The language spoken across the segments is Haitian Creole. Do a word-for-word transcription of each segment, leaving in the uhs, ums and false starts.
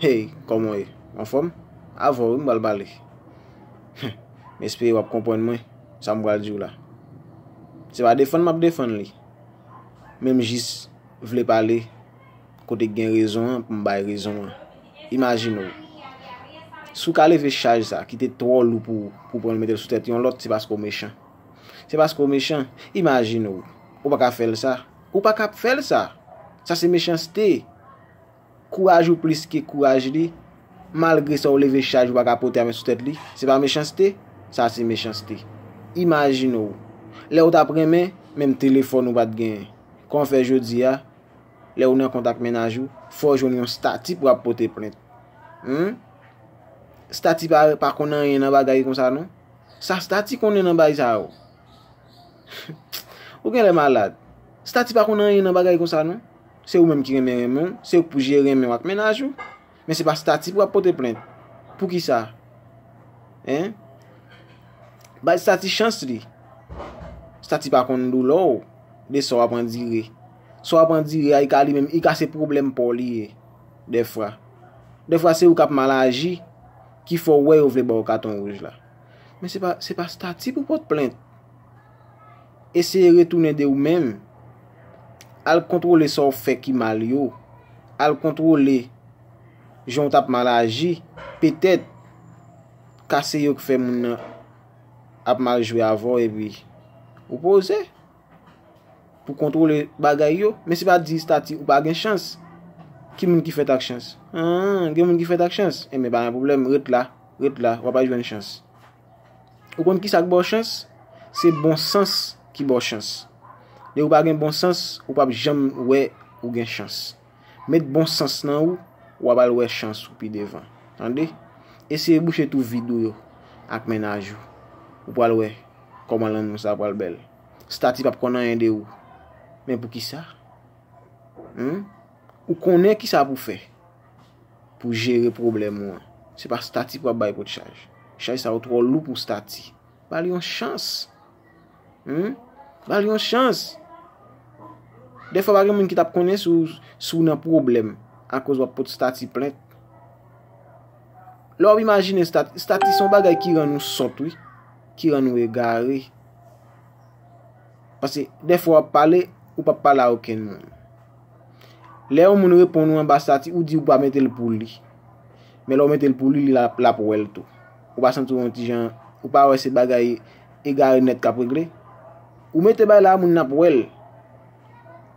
Hey, kòman w ye? Anfòm? Avè w wi m pral pale. M espere w ap konprann mwen, sa m pral di w la. Se pa defann m ap defann li. Men m jis vle pale kote k gen rezon an pou m bay rezon an. Imajine w. Si w ka leve chaj sa ki te twò lou pou, pou pran l mete l sou tèt yon lòt, se paske w mechan. Se paske w mechan. Imajine w. Ou pa ka fè l sa. Ou pa ka fè l sa. Sa se mechanste. Kouraj ou plis ke kouraj li. Malgre sa w leve chaj ou pa ka pote a men sou tèt li. Se pa mechanste? Sa se mechanste. Imajine w. Lè w t ap renmen, menm telefòn ou pa t genyen. Kòman w fè jodi a, lè w nan kont ak mennaj ou, fò w jwenn yon stati pou w ap pote plent? Hmm? Stati pa, pa konn anyen nan bagay konsa non. Sa stati konnen nan bagay sa yo? Ou genlè malad. Stati pa konn anyen nan bagay konsa non. Se ou menm ki renmen renmen w, se ou k pou jere renmen w ak mennaj ou. Men se pa stati pou w ap pote plent. Poukisa? Hein? Bay stati chans li. Stati pa konn doulè w, de sa w ap andire. Sa w ap andire a, i ka li menm, i ka se pwoblèm pa w li ye. Dèfwa. Dèfwa se ou k ap mal aji ki fè w wè yo vle ba w katon wouj la. Men se pa, se pa stati pou pot plent. Eseye retounen de ou menm. Al kontwole sa w fè ki mal yo. Al kontwole jan w t ap mal aji. Petèt, ka se yo k fè moun nan ap mal jwe avè w epi ou poze pou kontwole bagay yo. Men se pa di stati ou pa gen chans. Ki moun ki fèt ak chans? Ah, gen moun ki fèt ak chans. Enben, pa gen pwoblèm, ret la, ret la, w ap al jwenn chans. Ou konn kisa k ba w chans? Se bon sans ki ba w chans. Lè ou pa gen bon sans, ou p ap janm wè ou gen chans. Met bon sans nan ou, w ap al wè chans ou pi devan. Tande? Eseye bouche twou vid ou yo ak mennaj ou. Ou pral wè kòman lanmou sa pral bèl. Stati p ap konn anyen de ou. Men poukisa? Hmm? Ou konnen kisa pou fè pou jere pwoblèm ou an. Se pa stati pou ap bay pot chaj. Chaj sa yo twò lou pou stati. Ba l yon chans. Hmm? Ba l yon chans. Dèfwa pa gen moun ki t ap konnen si w, si w nan pwoblèm akoz w ap pot stati plent. Lè w ap imajine stati, stati se yon bagay ki rann ou sòt, wi. Ki rann ou egare. Paske dèfwa w ap pale, ou p ap pale a okenn moun. Lè yon moun reponn ou anba stati, ou di ou pa mete l pou li. Men lè w mete l pou li, li l ap, l ap wè l tou. Ou pa santi w yon ti jan, ou pa wè se bagay egare nèt k ap regle? Ou mete bay la, moun nan ap wè l.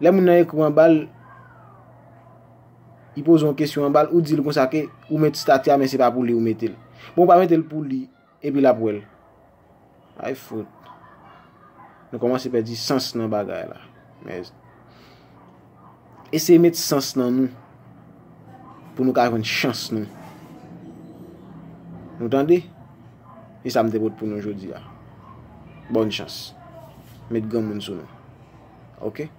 Lè moun nan ekri w anba l, li poze w yon kesyon anba l, ou di l konsa ke ou met stati a, men se pa pou li ou mete l. Bon, ou pa mete l pou li, epi l ap wè l. Ay fout. Nou kòmanse pèdi sans nan bagay la. Men, eseye met sans nan nou pou nou ka jwenn chans nou. Nou tande? E sa m te pot pou nou jodi a. Bòn chans. Met granmoun sou nou. Oke?